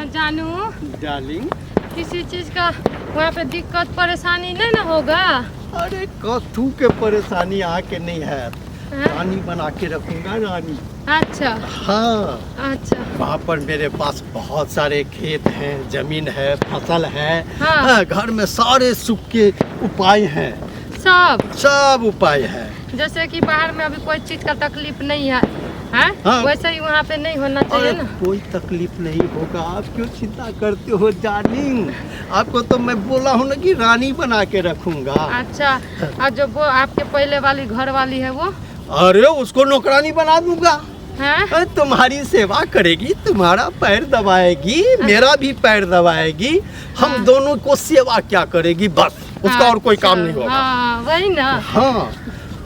हाँ, जानू। डार्लिंग। किसी चीज का वहाँ पे दिक्कत परेशानी नहीं ना होगा? अरे कथू के परेशानी आके नहीं है। हाँ? रानी बना के रखूंगा रानी। अच्छा। हाँ। अच्छा। वहाँ पर मेरे पास बहुत सारे खेत हैं, जमीन है, फसल है। हाँ। हाँ, घर में सारे सुख के उपाय हैं। सब? सब उपाय है। जैसे कि बाहर में अभी कोई चीज का तकलीफ नहीं है, हैं? हाँ। वैसे ही वहाँ पे नहीं होना चाहिए अरे ना। कोई तकलीफ नहीं होगा, आप क्यों चिंता करते हो डार्लिंग? आपको तो मैं बोला हूँ ना कि रानी बना के रखूंगा। अच्छा, और जो वो आपके पहले वाली घर वाली है वो? अरे उसको नौकरानी बना दूंगा। हैं? अरे तुम्हारी सेवा करेगी, तुम्हारा पैर दबाएगी, मेरा भी पैर दबाएगी, हम हाँ। दोनों को सेवा क्या करेगी, बस उसका और कोई काम नहीं होगा। हाँ वही ना। हाँ,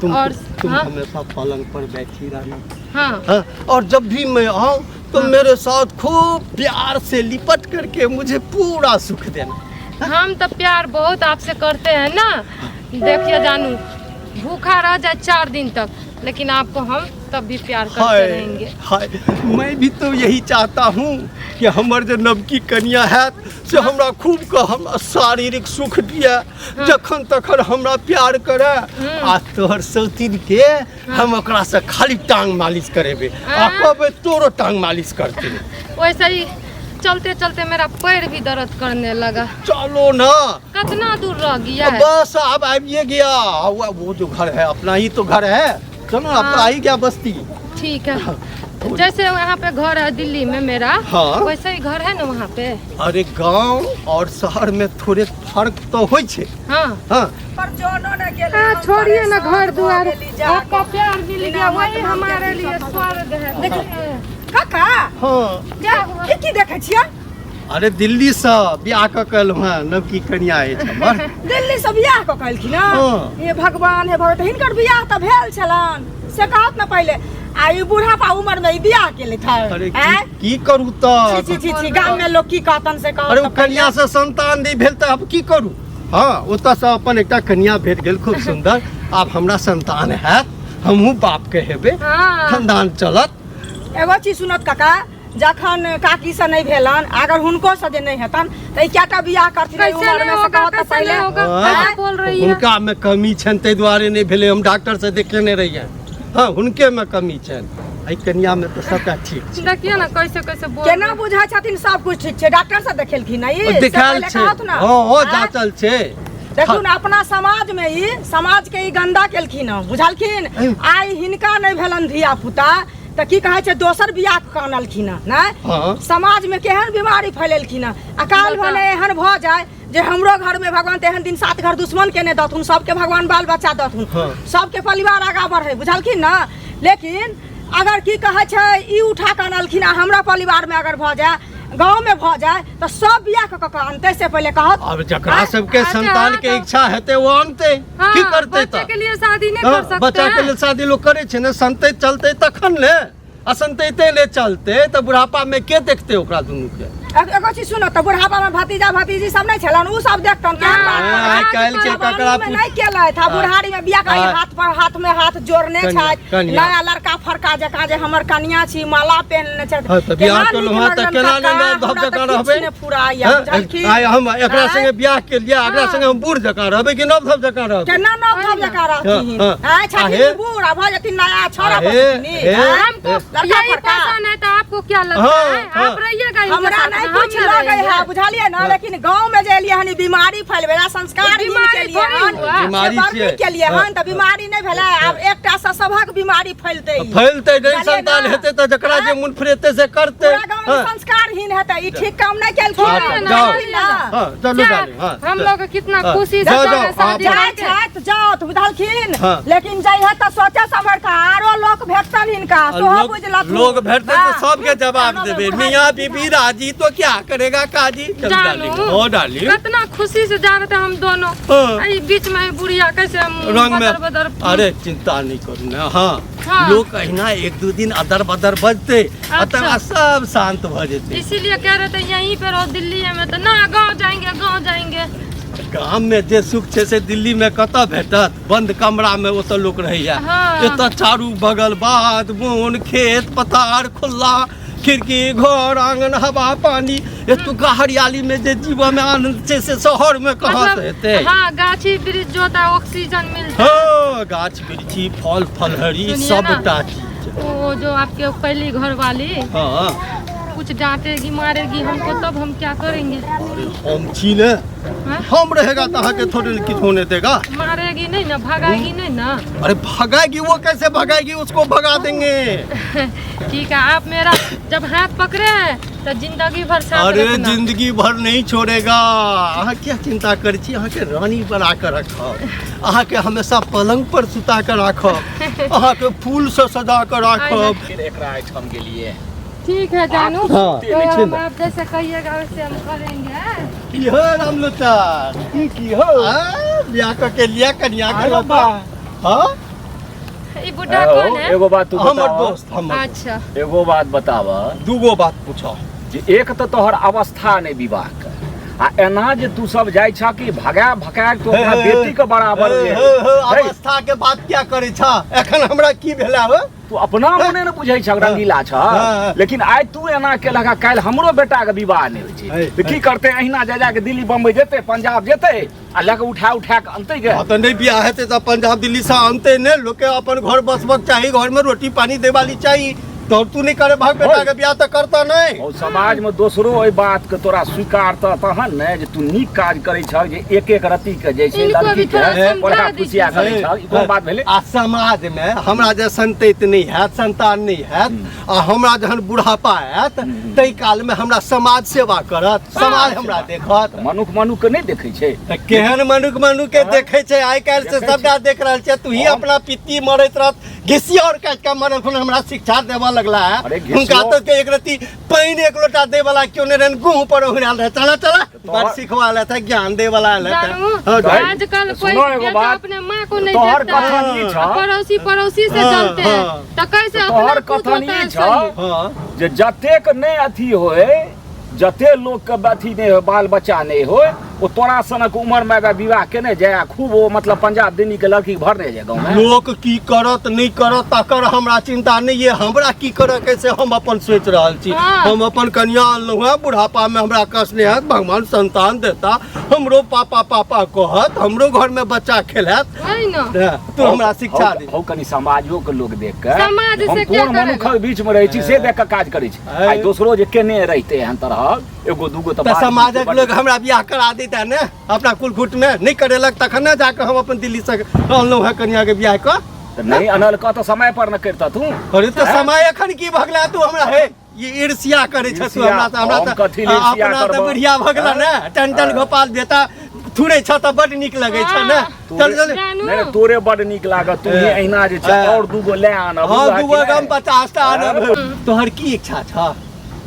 तुम और तुम हाँ? हमेशा पलंग पर बैठी रहना। हाँ। हाँ, और जब भी मैं आऊँ तो हाँ। मेरे साथ खूब प्यार से लिपट करके मुझे पूरा सुख देना। हम तो प्यार बहुत आपसे करते हैं ना। देखिए जानू, भूखा रह जाए 4 दिन तक, लेकिन आपको हम तब भी प्यार करते हाय रहेंगे। हाय, मैं भी तो यही चाहता हूँ कि हमर जो नवकी कनिया है से हमरा खूब के हमरा शारीरिक सुख दिया, हाँ। जखन तखन हमरा प्यार करे। आ तोहर सौतीन के हम ओकरा से खाली टांग मालिश करेबे आ हाँ। कहबे तोरो टांग मालिश करते। वैसे ही चलते चलते मेरा पैर भी दर्द करने लगा। चलो ना। कितना दूर रह गया है? बस अब आइए गया। वो जो घर है अपना ही तो घर है। चलो अब तो हाँ। आ ही गया बस्ती। ठीक है, जैसे यहाँ पे घर है दिल्ली में मेरा, हाँ। वैसे ही घर है ना वहाँ पे। अरे गांव और शहर में थोड़े फर्क तो होइ छै। हाँ। हाँ। पर जोनो न गेलै, हाँ, हम छोड़िए ना परेशान घर भऽ दुआर, गेली जा आपका कऽ। प्यार मिल बिना गया वही मतलब के हमारे की लिए सब स्वर्ग है। देखिए, काका। हाँ। जा, की की देखै छियै? अरे दिल्ली से बियाह कऽ के एलहुँ हँ, नवकी कनिया अछि हमर। दिल्ली से बियाह कऽ के एलखिन हँ? हाँ। हे भगवान, हे भगवान, हिनकर बियाह तऽ भेल छलनि से कहत ने पहिले, आ ई बुढ़ापा उम्र में ई बियाह केलथि हँ। अरे आँय? की करू तऽ? छी, छी, छी, छी, गाम में लोग की कहतन से कहत अरे ओ तऽ पहिले। कनिया से संतान नहि भेल तऽ आब की करू? हाँ, ओतऽ से अपन एकटा कनिया भेट गेल खूब सुंदर, आब हमरा संतान हैत, हमहूँ बाप के हेबै, हाँ। खानदान चलत। एगो चीज सुनत काका, जखन काकी से नहीं भेलन, अगर हुनको से जे नहीं हेतन तऽ ई कएटा बियाह करथिन एहि कैसे उम्र नहीं में से होगा, कहत तऽ कैसे पहिले। नहीं होगा? हाँ। कैसे बोल रही है? हुनका में कमी छनि ताहि दुआरे नहि भेलै, हम डॉक्टर से देखेने रहियै। हाँ, हुनके में कमी छनि, एहि कनिया में तऽ सबटा ठीक छै। देखिए ना कैसे कैसे बोल केना रही। बुझै छथिन सब कुछ ठीक छै? डॉक्टर से देखेलखिन ई? से देखायल पहिले छै। कहत ना। हाँ, हाँ, आँय? जाँचल छै। देखू ने अपना समाज में ई समाज के ई गंदा केलखिन हँ, बुझलखिन? आइ हिनका नहि भेलन धिया पुता तऽ की कहै छै दोसर बियाह कऽ अनलखिन हँ, नहि? हाँ। समाज में केहन बीमारी फैलेलखिन हँ। आ काल्हि बताउ। भने एहन भऽ जाय जे हमरो घर में भगवान तेहन दिन 7 घर दुश्मन के नहि दथुन, सबके भगवान बाल बच्चा दथुन, हाँ। सबके परिवार आगाँ बढ़े, बुझलखिन ने? लेकिन अगर की कहै छै ई उठा कऽ अनलखिन आ हमरा परिवार में अगर भऽ जाय, गाँव में भऽ जाय तऽ सब बियाह कऽ कऽ अनतै से पहिले कहत। आब जकरा हाँ, सबके अच्छा, संतान हाँ, के तो इच्छा हेतै ओ अनतै, हाँ, की करतै बच्चे तऽ? के लिए शादी नहीं हाँ, कर सकते बच्चा के हैं। लिए शादी लोग करे छै ने, संतै चलतै तखन ने, आ संतैते नहि चलतै तऽ बुढ़ापा में के देखतै ओकरा दुनू के? एगो चीज सुनो तऽ बुढ़ापा में भतीजा भतीजी सब नहीं छलन, उ सब देखतन केहन बात हाँ, करैत। आइ काल्हि के जवानी ककरा में नहीं केलथि, आ बुढ़ारी में बियाह करी हाँ। हाथ पर हाथ में हाथ जोड़ने कनिया, छथि, कनिया। नया लड़का फरका जकाँ जे हमर कनिया छी माला पहिनने छथि। हाँ, तऽ बियाह केना केलहुँ नीक हँ तऽ लगलनि केना काका, नहि नव हमरा जकाँ तऽ किछु रहबै? नहि फुराइया, हाँ, बुझलखिन? आइ हम एकरा आँय? संगे बियाह केलियै, एकरा हाँ। संगे हम बूढ़ जकाँ रहबै कि नव धव जकाँ रहबै? केना नव धव जकाँ रहथिन? हाँ, हाँ। आँय, छथिन आहे। बूढ़ आ भऽ जेथिन नया छौड़ा आहे, भऽ जेथिन। हे। आँय? हमको लड़का यही फड़का। पसंद है तो आपको क्या लगता हाँ, है? हाँ। आप रहिएगा इनके हमरा साथ नहीं में, हम कुछ ना लगे रहेंगे। है, बुझलिए ना? लेकिन गांव में जे एलिए हन ई बीमारी फैलबे ला संस्कार हीन बीमारी के लिए थोड़ी हन, हुआ। से बीमारी बर्फी छियै। के लिए हाँ। हन, तऽ बीमारी नहीं भेलै। आब एकटा से सभक बीमारी फैलतै ई। फैलतै नहि, बुझलियै संतान ना? हेतै तऽ जकरा जे मन फुरेतै से करतै। पूरा गांव में हाँ। संस्कारहीन हेतै, ई ठीक काम नहीं केलखिन हाँ, हन। जाओ। बुझलियै ना? हाँ, चलू क्या? डाली, हाँ, हम चल। लोग के कितना हाँ। खुशी से जाओ, जाओ, जाओ, शादी हाँ, जाइ करके। छथि, जाओ तऽ बुझलखिन, हाँ। लेकिन जइहे तऽ सोचे समझ कऽ आरो लोक भेटतन हिनका, आ सेहो लोग बुझलथुन। लोग भेटतै तऽ हाँ। सबके जवाब देबै, मियाँ बीबी राजी तो क्या करेगा काजी। चल जानू, डाली, हो डाली। कितना खुशी से जा रहे थे हम दोनों। हाँ। आई बीच में बुढ़िया कैसे हम रंग में बदर बदर। अरे चिंता नहीं करू ना। हाँ, हाँ। लोग अहिना एक दू दिन अदर बदर बजते आ अच्छा। तकर बाद सब शांत भऽ जेतै। इसीलिए कह रहे थे यहीं पे रहो दिल्ली में, तो ना गाँव जाएंगे, गाँव जाएंगे। गाम में जे सुख छै से दिल्ली में कतऽ भेटत? बंद कमरा में ओतऽ लोक रहैया, हाँ। एतऽ चारू बगल बाध बोन खेत पथार खुला, खिड़की घर आंगन हवा पानी एतुका हरियाली में जे जीवन में आनंद छै से शहर में कहाँ से हेतै। हाँ, गाछी वृक्ष जो होता है ऑक्सीजन मिलता है। हाँ, गाछ वृक्षी फल फलहरी सुनिए ना। सबटा चीज। वो जो आपके पहली घर वाली हाँ कुछ डांटेगी मारेगी हमको तब हम क्या करेंगे? अरे हम छी ने, हाँ? हम रहेगा तो अहाँ के थोड़े न किछु होने देगा। मारेगी नहीं ना, भगाएगी नहीं ना। अरे भगाएगी वो, कैसे भगाएगी, उसको भगा देंगे। ठीक है, आप मेरा जब हाथ पकड़े हैं तो जिंदगी भर साथ अरे रखना। जिंदगी भर नहीं छोड़ेगा। अहाँ क्या चिंता करै छी, अहाँ के रानी बना कर रखब, अहाँ के हमेशा पलंग पर सुता कर राखब, अहाँ के फूल से सजा कर राखब। फिर एकरा एहिठाम गेलिए। ठीक है जानू, हाँ, तो हम ठीक है। आप जैसे कहिएगा वैसे हम करेंगे। की हो रामलोचन, की की हो? आ, बियाह कऽ के लिया कनिया के अरे लऽ बा। हाँ ई बुढ़ा कौन है? एगो बात तू हमर बताव। दोस्त, हमर। अच्छा। एगो बात बताव। दूगो बात पूछो। जे एक तो तोहर अवस्था नहीं विवाह के, आ एना जे तू सब जाइ छ कि भगा भगा के तू अपना हे, बेटी के बराबर हे, जे हे, हे, हे, अवस्था के बात क्या करै छ, एखन हमरा की भेला हो? तू अपना मने ने बुझै छ, रंगीला छ, हाँ। लेकिन आइ तू एना केलक आ काल्हि हमरो बेटा के विवाह नहि होइ छै हे, तऽ की करतै? अहिना जा जा के दिल्ली बम्बई जेतै, पंजाब जेतै आ लऽ के उठा उठा के अनतै के। हाँ, तऽ नहि बियाह हेतै तऽ पंजाब दिल्ली से अनतै ने। लोक के अपन घर बसबक चाही, घर में रोटी पानी दे वाली चाही। तो तू नहीं करे भाग बेटा के बियाह तऽ करता नहीं। और समाज में दोसरो एहि बात के तोरा स्वीकारतह तहन ने जे तू नीक काज करै छह जे एक एक रत्ती के जे छै इनको लड़की भी के थोड़ा समझा पढ़ा दीजिए। फुसिया करै छह, ई कोन बात भेलै? आ समाज में हमरा जे संतति नहीं हैत, संतान नहीं हैत, आ हमरा जहन बुढ़ापा आयत ताहि काल में हमरा समाज सेवा करत, समाज हमरा देखत। मनुख मनुख के नहि देखै छै। तऽ केहन मनुख मनुख के देखै छै आइ काल्हि से देखै सबटा देख रहल छै। तू ही हम- अपना पित्ती मरैत रहत, घिसिया और काटि कऽ मरल खुन हमरा शिक्षा देबऽ लगला है। अरे घिसियो- हुनका तो के एक रत्ती पानि एक लोटा दे वाला क्यों नहीं रहन, गुह पर ओहराल रहे। चला चला तोहर- बड़ सिखवा लेता, ज्ञान दे वाला लेता। जानू, हाँ, भाई, आजकल कोई सुनो एगो बेटा बात। अपने माँ को नहीं तोहर देखता है। कथन ई छ पड़ोसी पड़ोसी से हाँ, जलते हैं हाँ। तो कैसे तोहर अपना खुद कथन होता ई है छ सही। हाँ जे जतेक नहि अथी होय, जते लोक के अथी नहि होय, बाल बच्चा नहि होय, ओ तोरा सनक उम्र में अगर विवाह केने जाय आ खूब ओ मतलब पंजाब दिल्ली के लड़की भरने जाय गाँव में। लोक की करत नहीं करत तकर हमरा चिंता नहीं है। हमरा की करऽ के से हम अपन सोचि रहल छी। हाँ। हम अपन कनिया अनलहुँ हेँ, बुढ़ापा में हमरा कष्ट नहीं हैत, भगवान संतान देता, हमरो पापा पापा कहत, हमरो घर में बच्चा खेलायत। वही ना। हाँ, तू हमरा शिक्षा दे। हौ कनी समाजो के लोग देख के, समाज हम से क्या कोन करेगा? मनुख के बीच में रहै छी से देख के काज करै छी। है। आइ दोसरो जे केने रहिते एहन तरहक एगो दूगो तऽ तऽ बात समाजक बड- लोग हमरा बियाह करा देता ने अपना कुलखुट में नहीं करेलक तखन ने जाके हम अपन दिल्ली से अनलहुँ हेँ कनिया के बियाह कऽ। तऽ नहि अनलक तऽ समय पर ने करितह तू। अरे तऽ हैं? समय एखन की भगला तू हमरा, हे ई ईर्ष्या करै छ तू ईर्ष्या, हमरा तऽ, हमरा हम तऽ कथी लए ईर्ष्या अपना तऽ करबह? बुढ़िया भगला ने, टन टन हाँ। गोपाल बेटा थुरै छ तऽ बड नीक लगै छ ने। तोरे- चल चल। जानू। नहि नहि, तोरे बड नीक लागत, तू ही हाँ। अहिना जे छै हाँ। और दूगो लए आनब। हाँ, बुझलह दूगो कि नहि? गम 50 टा आनब। तोहर की इच्छा छ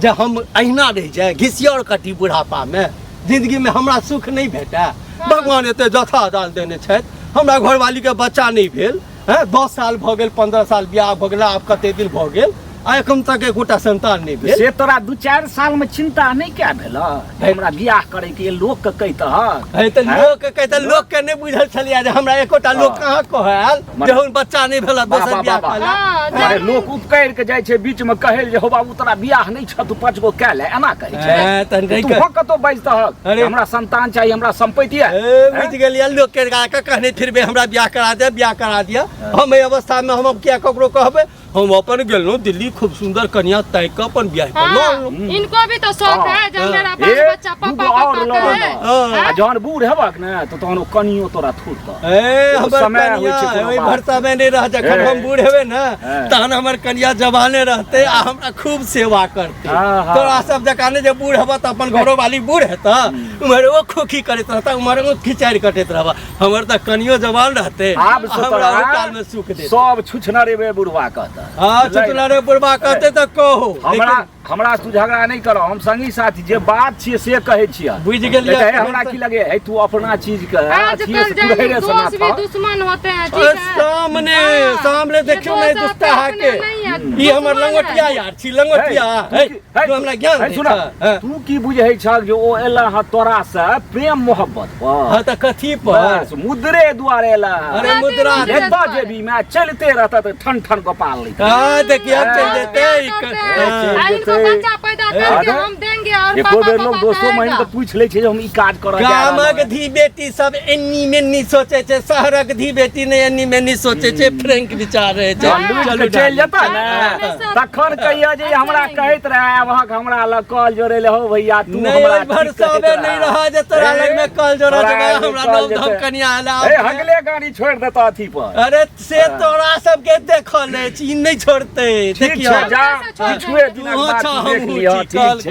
जे हम अहिना रहि जाए, घिसियर कटी बुढ़ापा में, जिंदगी में हमरा सुख नहीं भेटै? भगवान एते जथा दान देने छथि, हमरा घरवाली के बच्चा नहीं भेल हैं, 10 साल भऽ गेल, 15 साल बियाह भऽ गेल, आब कते दिन भऽ गेल आ एखन तक एकोटा संतान नहीं भेल। से तोरा 2-4 साल में चिंता नहीं क्या भेल हमरा बियाह करे के? लोक के कहितह है तऽ हैं? लोक के कहते, लोक के नहीं बुझल छलियै जे हमरा एकोटा लोक हाँ। कहाँ कहल मने- जे हम बच्चा नहीं भेल वाह, दोसर वाह, बियाह वाह, कऽ ले। हाँ, अरे जानू। लोक उपकरि के जाइ छै बीच में कहै जे हो बाबू तोरा बियाह नहीं छ तू 5 गो कए ले, एना कहै छै। हैं, तऽ नहि तू कह- हो कतौ बाजतहक अरे- हमरा संतान चाही, हमरा संपत्ति है। ए, बुझि गेलियै, लोक के गा के कहने फिरबै हमरा बियाह करा दे, बियाह करा दिअ। हम एहि अवस्था में हम किया ककरो कहबै? हम अपन गेलहुँ दिल्ली, खूब सुंदर कनिया ताकि कऽ अपन बियाह कऽ हाँ, लऽ। इनको भी तो शौक हाँ। है जब हाँ। मेरा बाल ए, बच्चा पापा दूगो और पापा लऽ कहे। लेब। हाँ। आ जहन बूढ़ हेबक ने तऽ तहन ओ कनियो तोरा थुरतह। ए एगो हमर समय होइ कनिया छै कोनो ओहि बात। भरसा में नहीं रह, जखन ए। हम बूढ़ हेबै ने ए। तहन हमर कनिया जवाने रहते आ हमरा खूब सेवा करते। हाँ, हाँ। तोरा सब जकाँ नहि जे बूढ़ हेबह तऽ अपन घरो वाली बूढ़ हेतह, उम्हर ओ खोखी करैत रहता, उम्हर ओ खिचारि कटैत रहबह। हमर तऽ कनियो जवान रहते आब से हमरा तोरा ओहि काल में सुख देते। सब छुछनरेबे बुढ़वा कहता। हाँ, बुझलै? छुछनरे बुढ़वा कहते तऽ कहो, हमरा लेकिन हमरा तू झगड़ा नहीं कर, हम संगी साथी जे बात छियै से कहै छियै। बुझि गेलियै। तऽ हमरा की लगे है, तू अपना चीज के आजकल अथिये से जाने कुरहड़े से दोस्त भी नाथऽ। दुश्मन होते हैं, और ठीक है? सामने हाँ, सामने ये देखियौ ने दोस्त दुस्ता आपके के अपने नहीं है, ई हमर दुश्मन है। लंगोटिया यार छी, लंगोटिया। हे, हे, तू की- हे, तू हमरा ज्ञान हे, दै सुन, छह, हाँ। तू की बुझै छह जे ओ एला ह तोरा से प्रेम मोहब्बत पर? हाँ, तऽ कथी पर? बस मुद्रे दुआरे एला। अरे मुद्रा मुद्रे एतऽ दुआरे। जेबी में चलिते रहता तऽ ठन ठन गोपाल लैता। हाँ, देखिए अब चल जेतै। प्यार करते हैं। हाँ। आ इनको बच्चा पैदा करके अरे। हम देंगे और एको पापा बेर लोग पापा दोस्तो महिन कहेगा। के पूछि लै छै जे हम ई काज करऽ जा रहल गामक हूँ। धी बेटी सब एन्नी मेन्नी सोचे छै, शहरक धी बेटी नहि एन्नी मेन्नी सोचे छै, फ्रेंक विचार रहै छै। जहन लूटि चलू के चलि जेता ने हमेशा तखन कहिया जे हमरा कहैत रहे, आब अहाँके हमरा लग कॉल जोड़ै ले हो भैया, तू नहि हमरा ओहि भरसामे नहि रह जे तोरा ए, लग में कल जोड़ा तोरा जेबै, लग हमरा कल नव धम जेतै। कनिया आयल। ए हगले गाड़ी छोड़ि देता अथी पर। अरे से तोरा सबके देखल अछि, ई नहि छोड़तै। ठीक देखियौ छै, जा हमरा से छोड़ किछुए देतै। दिनक तूहो बाद छह, तू देख हमहूँ लिहऽ। छी, ठीक कल छै।